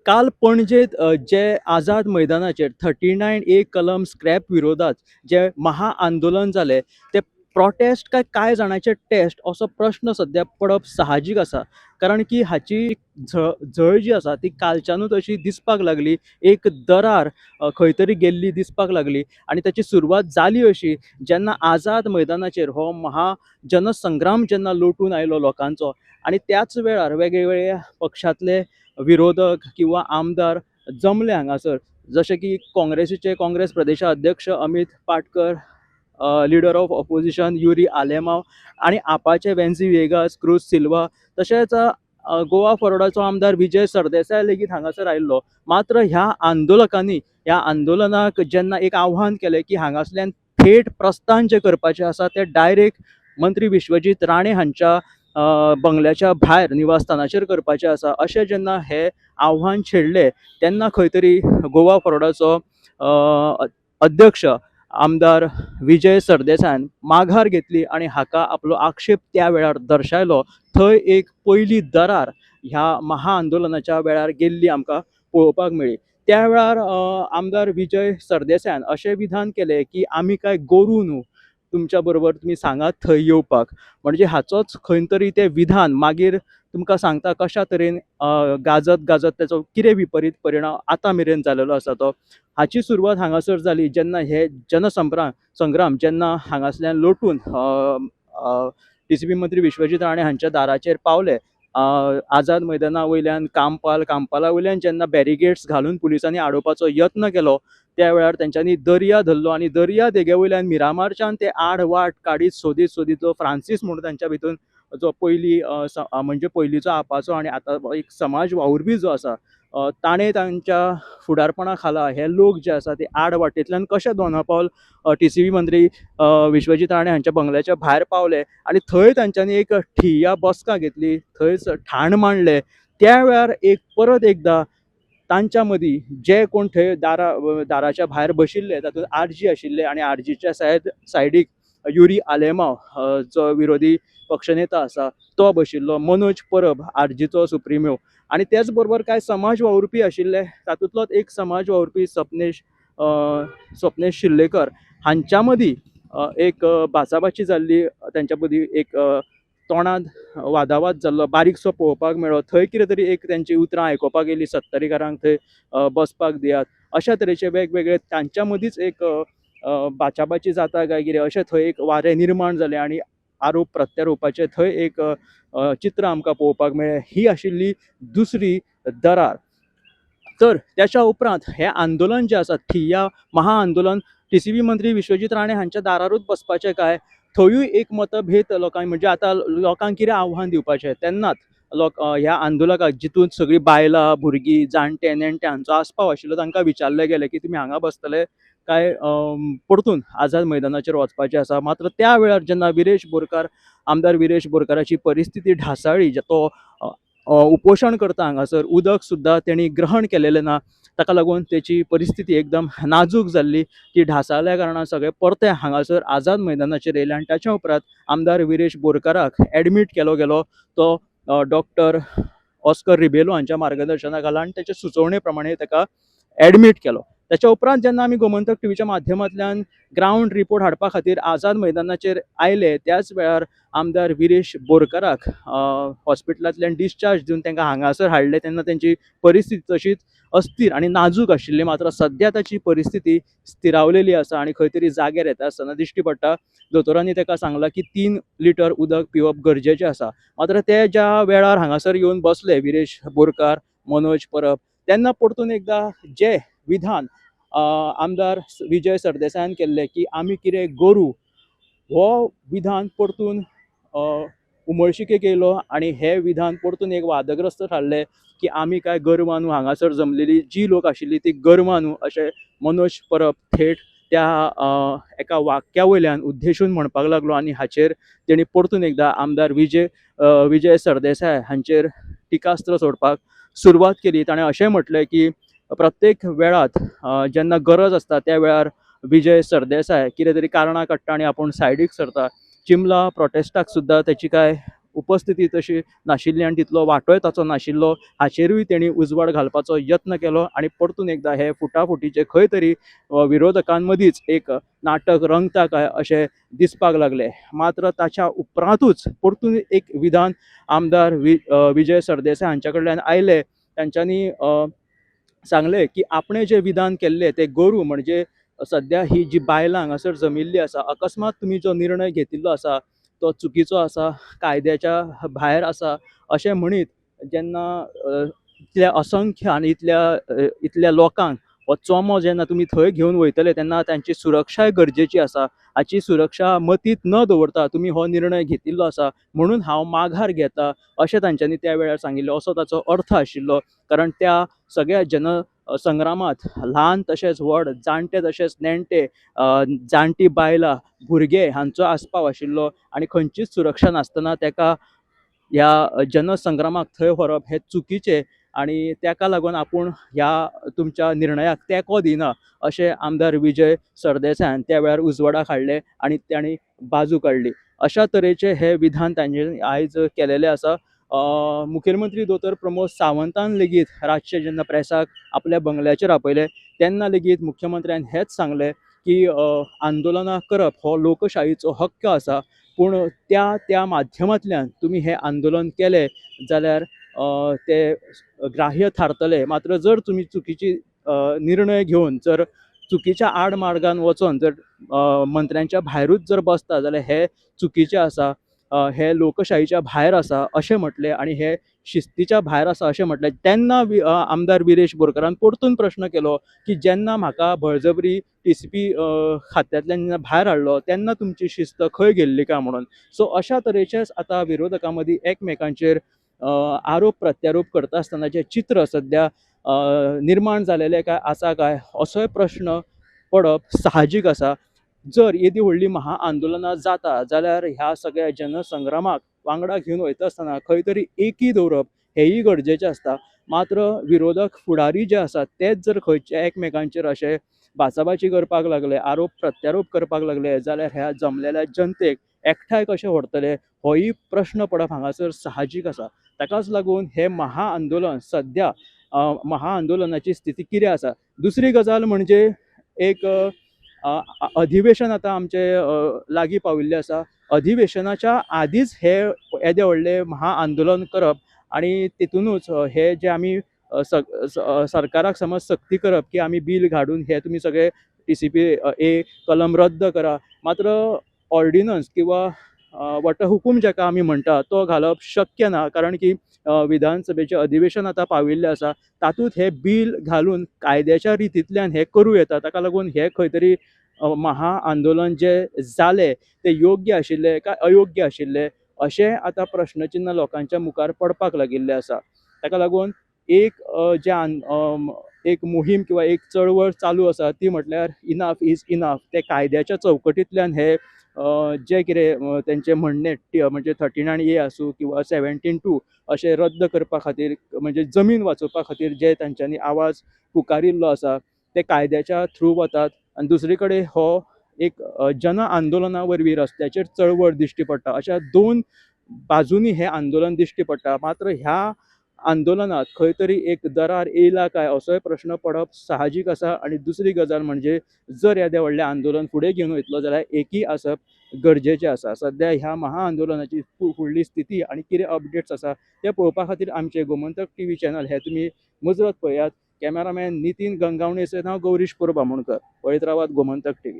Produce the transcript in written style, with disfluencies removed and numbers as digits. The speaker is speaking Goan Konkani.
काल पणजेत जे आझाद मैदानाचेर 39A कलम स्क्रॅप विरोधात जे महाआंदोलन जालें ते प्रोटेस्ट काय कांय जाणांचे टेस्ट असो प्रश्न सद्या पडप साहजीक आसा. कारण की हाची झळ जी आसा ती कालच्यानूच अशी दिसपाक लागली. एक दरार खंय तरी गेल्ली दिसपाक लागली आनी ताची सुरवात जाली अशी जेन्ना आझाद मैदानाचेर हो महा जनसंग्राम जेन्ना लोटून आयलो लोकांचो आनी त्याच वेळार वेगवेगळ्या पक्षांतले विरोधक किंवा आमदार जमले हांगासर, जशे की काँग्रेसीचे काँग्रेस प्रदेशाध्यक्ष Amit Patkar, leader of opposition Yuri Alemao आनी आपाचे वेन्झी व्हिएगास, क्रूज सिल्वा, तशेंच गोवा फॉरवर्डाचो आमदार विजय सरदेसाय लेगीत हांगासर आयिल्लो. मात्र ह्या आंदोलकांनी ह्या आंदोलनाक जेन्ना एक आव्हान केलें की हांगासल्यान थेट प्रस्थान जें करपाचें आसा तें डायरेक्ट मंत्री विश्वजीत राणे हांच्या बंगल्याच्या भायर निवासस्थानाचेर करपाचें आसा अशें जेन्ना हे आव्हान छेडलें तेन्ना खंय तरी गोवा फॉरवर्डाचो अध्यक्ष आमदार विजय सरदेसायान माघार घेतली आनी हाका आपलो आक्षेप त्या वेळार दर्शायलो. थंय एक पयली दरार ह्या महाआंदोलनाच्या वेळार गेल्ली आमकां पळोवपाक मेळ्ळी. त्या वेळार आमदार विजय सरदेसायान अशें विधान केलें की आमी काय गोरू न्हू तुमच्या बरोबर तुमी सांगात थंय येवपाक. म्हणजे हाचोच खंय तरी तें विधान मागीर तुमकां सांगता कशा तरेन गाजत गाजत तेचो कितें विपरीत परिणाम आतां मेरेन जालेलो आसा तो. हाची सुरवात हांगासर जाली जेन्ना हे जनसंग्राम संग्राम जेन्ना हांगासल्यान लोटून टीसीपी मंत्री विश्वजीत राणे हांच्या दाराचेर पावले. आझाद मैदाना वयल्यान कांपाल, कांपाला वयल्यान जेन्ना बॅरिगेड्स घालून पुलिसांनी आडोवपाचो यत्न केलो त्या वेळार तेंच्यांनी दर्या धरलो आनी दर्या देगे वयल्यान मिरामारच्यान ते आड वाट काडीत सोदीत सोदीत जो फ्रांसीस म्हणून तांच्या भितून जो पयली म्हणजे पयलींचो आपाचो आनी आतां एक समाज वावुरपी जो आसा ताणें तांच्या फुडारपणा खाला हे लोक जे आसा ते आड वाटेंतल्यान कशे दोना पावल टीसीपी मंत्री विश्वजीत राणे हांच्या बंगल्याच्या भायर पावले आनी थंय तांच्यांनी एक ठिय्या बसका घेतली, थंयच ठाण मांडलें. त्या वेळार एक परत एकदां तांच्या मदीं जे कोण थंय दाराच्या भायर बशिल्ले तातूंत आरजी आशिल्ले आनी आरजीच्या सायडीक युरी आलेमाव जो विरोधी पक्षनेता आसा तो बशिल्लो, मनोज परब आरजीचो सुप्रिमो आनी तेच बरोबर कांय समाज वावुरपी आशिल्ले तातूंतलोच एक समाज वावुरपी स्वप्नेश शिर्लेकर हांच्या मदीं एक बाचाबाची जाल्ली, तांच्या मदीं एक तोंडांत वादावाद जाल्लो बारीकसो पळोवपाक मेळ्ळो. थंय कितें तरी एक तेंची उतरां आयकुपाक येयली, सत्तरीकारांक थंय बसपाक दियात अशा तरेचे वेगवेगळे तांच्या मदींच एक बाचाबाची जाता काय कितें अशें थंय एक वारें निर्माण जालें आनी आरोप प्रत्यारोपाचें थंय एक चित्र आमकां पळोवपाक मेळ्ळें. ही आशिल्ली दुसरी दरार. तर त्याच्या उपरांत हें आंदोलन जें आसा ठिय्या महाआंदोलन टीसीपी मंत्री विश्वजीत राणे हांच्या दारारूच बसपाचें काय थंयूय एक मतभेद लोकांक, म्हणजे आतां लोकांक कितें आव्हान दिवपाचें तेन्नाच लोक ह्या आंदोलकाक जितून सगळीं बायलां, भुरगीं, जाणटे, नेणटे हांचो आस्पाव आशिल्लो तांकां विचारलें गेलें की तुमी हांगा बसतले काय परतून आझाद मैदानाचेर वचपाचें आसा. मात्र त्या वेळार जेन्ना विरेश बोरकार, आमदार विरेश बोरकाराची परिस्थिती ढासाळी, तो उपोशण करता हांगासर, उदक सुद्दां तेणी ग्रहण केलेलें ना, ताका लागून तेची परिस्थिती एकदम नाजूक जाल्ली. ती ढासाळ्या कारणान सगळे परते हांगासर आझाद मैदानाचेर येयले आनी ताच्या उपरांत आमदार विरेश बोरकाराक एडमीट केलो गेलो तो डॉक्टर ऑस्कर रिबेलो हांच्या मार्गदर्शना खाला आनी तेच्या सुचोवणे प्रमाणे ताका एडमीट केलो. त्याच्या उपरांत जेन्ना आमी गोमंतक टीव्हीच्या माध्यमांतल्यान ग्रावंड रिपोर्ट हाडपा खातीर आझाद मैदानाचेर आयले त्याच वेळार आमदार विरेश बोरकाराक हॉस्पिटलांतल्यान डिस्चार्ज दिवन तांकां हांगासर हाडले तेन्ना तेंची परिस्थिती तशीच अस्थिर आनी नाजूक आशिल्ली. मात्र सद्या ताची परिस्थिती स्थिरावलेली आसा आनी खंय तरी जाग्यार येता आसतना दिश्टी पडटा. दोतोरांनी ताका सांगलां की 3 लिटर उदक पिवप गरजेचें आसा. मात्र ते ज्या वेळार हांगासर येवन बसले विरेश बोरकार, मनोज परब, तेन्ना परतून एकदां जे विधान आमदार विजय सरदेसायान केल्लें की आमी कितें गोरू, हो विधान परतून उमळशिकेक येयलो आनी हें विधान परतून एक वादग्रस्त थारलें की आमी काय गोरवां न्हू, हांगासर जमलेली जी लोक आशिल्ली ती गोरवां न्हू अशें मनोज परब थेट त्या एका वाक्या वयल्यान उद्देशून म्हणपाक लागलो आनी हाचेर तेणी परतून एकदां आमदार विजय सरदेसाय हांचेर टिकास्त्र सोडपाक सुरवात केली. ताणें अशें म्हटलें की प्रत्येक वेळात जेन्ना गरज आसता त्या वेळार विजय सरदेसाय कितें तरी कारणां काडटा आनी आपूण सायडीक सरता. चिमला प्रोटेस्टाक सुद्दां तेची काय उपस्थिती तशी नाशिल्ली आनी तितलो वांटोय ताचो नाशिल्लो हाचेरूय तेणी उजवाड घालपाचो यत्न केलो आनी परतून एकदां हे फुटाफुटीचे खंय तरी विरोधकांमदींच एक नाटक रंगता काय अशें दिसपाक लागलें. मात्र ताच्या उपरांतूच परतून एक विधान आमदार विजय सरदेसाय हांच्या कडल्यान आयलें. तांच्यांनी सांगलें की आपणें जें विधान केल्लें तें गोरू म्हणजे सद्या ही जी बायलां हांगासर जमिल्ली आसा, अकस्मात तुमी जो निर्णय घेतिल्लो आसा तो चुकीचो आसा, कायद्याच्या भायर आसा अशें म्हणीत जेन्ना इतल्या असंख्य आनी इतल्या लोकांक हो चोमो जेन्ना तुमी थंय घेवन वयतले तेन्ना तांची सुरक्षाय गरजेची आसा, हाची सुरक्षा मतींत न दवरता तुमी हो निर्णय घेतिल्लो आसा म्हणून हांव माघार घेता अशें तांच्यांनी त्या वेळार सांगिल्लें असो ताचो अर्थ आशिल्लो. कारण त्या सगळ्या जन संग्रामात ल्हान तशेंच व्हड, जाणटे तशेंच नेणटे, जाणटी बायलां, भुरगे हांचो आस्पाव आशिल्लो आनी खंयचीच सुरक्षा नासतना ताका ह्या जनसंग्रामाक थंय व्हरप हें चुकीचें आनी ताका लागून आपूण ह्या तुमच्या निर्णयाक तेंको दिना अशें आमदार विजय सरदेसायान त्या वेळार उजवाडाक हाडलें आनी तांणी बाजू काडली. अशा तरेचें हें विधान तांणी आयज केलेलें आसा. मुखेलमंत्री दोतोर प्रमोद सावंतान लेगीत रातचें जेन्ना प्रेसाक आपल्या बंगल्याचेर आपयलें तेन्ना लेगीत मुख्यमंत्र्यान हेंच सांगलें की आंदोलनां करप हो लोकशाहीचो हक्क आसा, पूण त्या त्या माध्यमांतल्यान तुमी हें आंदोलन केलें जाल्यार ते ग्राह्य थारतले. मात्र जर तुमी चुकीची निर्णय घेवन जर चुकीच्या आडमार्गान वचोन जर मंत्र्यांच्या भायरूच जर बसता जाल्यार हें चुकीचें आसा, हे लोकशाहीच्या भायर आसा अशें म्हटलें आनी हे शिस्तीच्या भायर आसा अशें म्हटलें. तेन्ना आमदार विरेश बोरकारान परतून प्रश्न केलो की जेन्ना म्हाका बळजबरी TCP खात्यांतल्यान जेन्ना भायर हाडलो तेन्ना तुमची शिस्त खंय गेल्ली काय म्हणून. सो अशा तरेचेच आतां विरोधकां मदीं एकमेकांचेर आरोप प्रत्यारोप करता आसतना जें चित्र सद्या निर्माण जालेलें काय आसा काय असोय प्रश्न पडप साहजीक आसा. जर येदी व्हडली महा आंदोलनां जाता जाल्यार ह्या सगळ्या जनसंग्रामाक वांगडा घेवन वयता आसतना खंय तरी एकी दवरप हेंय गरजेचें आसता. मात्र विरोधक फुडारी जे आसात तेच जर खंयच्या एकमेकांचेर अशें बाचाबाची करपाक लागले, आरोप प्रत्यारोप करपाक लागले जाल्यार ह्या जमलेल्या जनतेक एकठांय कशें व्हरतले होय प्रश्न पडप हांगासर साहजीक आसा. ताकाच लागून हें महा आंदोलन सद्या महा आंदोलनाची स्थिती कितें आसा. दुसरी गजाल म्हणजे एक अधिवेशन आतां आमचें लागीं पाविल्लें आसा. अधिवेशनाच्या आदींच हे येदें व्हडलें महा आंदोलन करप आनी तितूनच हे जे आमी सरकाराक समज सक्ती करप की आमी बील घाडून हे तुमी सगळे TCP A कलम रद्द करा, मात्र ऑर्डिनन्स किंवा वटहुकूम जाका आमी म्हणटा तो घालप शक्य ना, कारण की विधानसभेचें अधिवेशन आतां पाविल्लें आसा, तातूंत हें बील घालून कायद्याच्या रितींतल्यान हें करूं येता. ताका लागून हें खंय तरी महा आंदोलन जें जालें तें योग्य आशिल्लें काय अयोग्य आशिल्लें अशें आतां प्रश्नचिन्ह लोकांच्या मुखार पडपाक लागिल्लें आसा. ताका लागून एक जे एक मोहीम किंवा एक चळवळ चालू आसा ती म्हटल्यार इनाफ is enough. ते कायद्याच्या चौकटींतल्यान हे जे कितें तेंचें म्हणणें म्हणजे 39A आसूं किंवा 17(2) अशें रद्द करपा खातीर म्हणजे जमीन वाचोवपा खातीर जे तांच्यांनी आवाज पुकारिल्लो आसा ते कायद्याच्या थ्रू वतात. आनी दुसरे कडेन हो एक जन आंदोलना वरवीं रस्त्याचेर चळवळ दिश्टी पडटा. अशा दोन बाजूंनी हें आंदोलन दिश्टी पडटा. मात्र ह्या आंदोलनात खंय तरी एक दरार येयला काय असोय प्रश्न पडप साहजीक आसा. आनी दुसरी गजाल म्हणजे जर येदें व्हडलें आंदोलन फुडें घेवन वयतलो जाल्यार एकी आसप गरजेचें आसा. सद्या ह्या महा आंदोलनाची फुडली स्थिती आनी कितें अपडेट्स आसा ते पळोवपा खातीर आमचें गोमंतक TV channel हें तुमी मुजरत पळयात. कॅमेरामॅन नितीन गंगावणे सयत हांव गौरीश परब आमोणकर, पळयत रावात गोमंतक TV.